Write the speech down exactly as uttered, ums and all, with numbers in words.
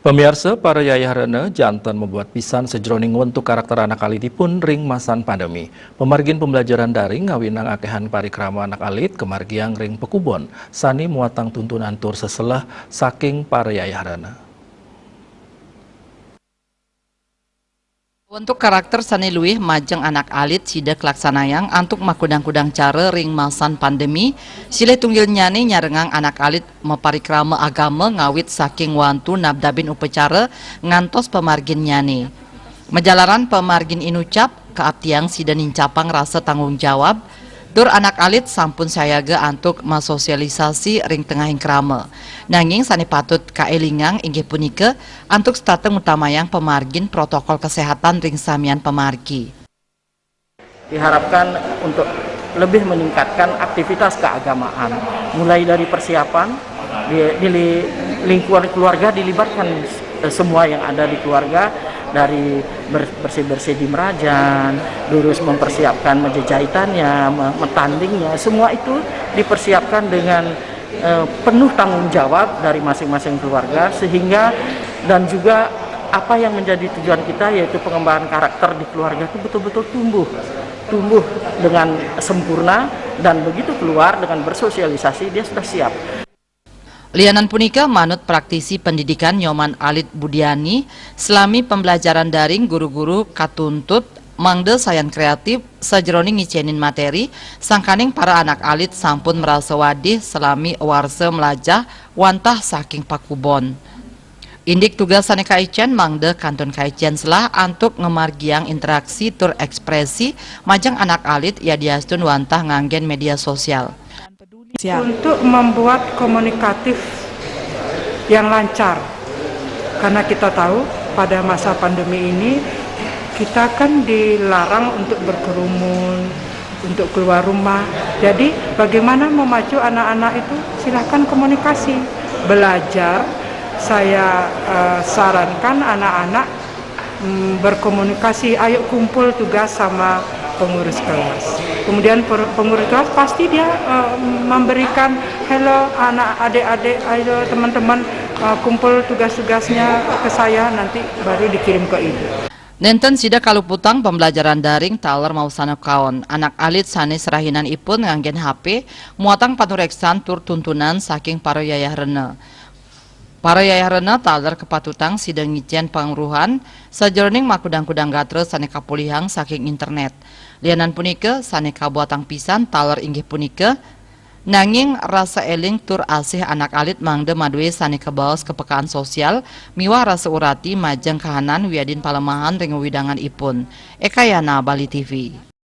Pamiarsa, para yayah rena janten mabuat pisan sajeroning wentuk karakter anak alitipun ring masan pandemi. Pamargin pembelajaran daring ngawinang akehan parikrama anak alit kamargiang ring pakubon, sane muatang tuntunan tur seseleh saking para yayah rena. Wentuk karakter sane luih majeng anak alit sida kalaksanayang antuk makudang-kudang cara ring masan pandemi, silih tunggilnyane nyarengang anak alit maparikrama agama ngawit saking wantu nabdabin upacara ngantos pamarginnyane. Majalaran pamargin inucap, kaaptiang sida nincapang rasa tanggung jawab, tur anak alit sampun sayaga antuk masosialisasi ring tengahing krama. Nanging sane patut kaelingang inggih punika antuk setata ngutamayang pamargin protokol kesehatan ring samian pamargi. Diharapkan untuk lebih meningkatkan aktivitas keagamaan, mulai dari persiapan di, di li- lingkungan keluarga dilibatkan eh, semua yang ada di keluarga, dari ber- bersih-bersih di merajan, terus mempersiapkan meja jahitannya, me- metandingnya, semua itu dipersiapkan dengan eh, penuh tanggung jawab dari masing-masing keluarga, sehingga dan juga apa yang menjadi tujuan kita, yaitu pengembangan karakter di keluarga, itu betul-betul tumbuh, tumbuh dengan sempurna, dan begitu keluar dengan bersosialisasi, dia sudah siap. Lianan punika, manut praktisi pendidikan Nyoman Alit Budiani, selami pembelajaran daring guru-guru katuntut mangda sayan kreatif sajeroning ngicenin materi, sangkaning para anak alit sampun marasa wadih selami warsa mlajah wantah saking pakubon. Indik tugas sane kaicen mangda kantun kaicen selah antuk ngamargiang interaksi tur ekspresi majeng anak alit yadiastun wantah nganggen media sosial. Untuk membuat komunikatif yang lancar, karena kita tahu pada masa pandemi ini kita kan dilarang untuk berkerumun, untuk keluar rumah. Jadi bagaimana memacu anak-anak itu? Silahkan komunikasi, belajar. Saya eh, sarankan anak-anak mm, berkomunikasi, ayo kumpul tugas sama pengurus kelas. Kemudian per- pengurus kelas pasti dia eh, memberikan, "Hello anak, adik-adik, ayo teman-teman eh, kumpul tugas-tugasnya ke saya, nanti baru dikirim ke ibu." Nenten sida kaluputang pembelajaran daring taler mausana kaon. Anak alit sane serahinan ipun nganggen H P muatang panureksan tur tuntunan saking para yayah rena. Para yayah rena taler kapatutang sida ngicen pangruhan sajeroning makudang-kudang gatra sane kapolihang saking internet. Lianan punika, sane kabuatang pisan taler inggih punika, nanging rasa eling tur asih anak alit mangda madue sane kabaos kepekaan sosial miwah rasa urati majeng kahanan wiadin palemahan ring wewidangan ipun. Ekayana, Bali T V.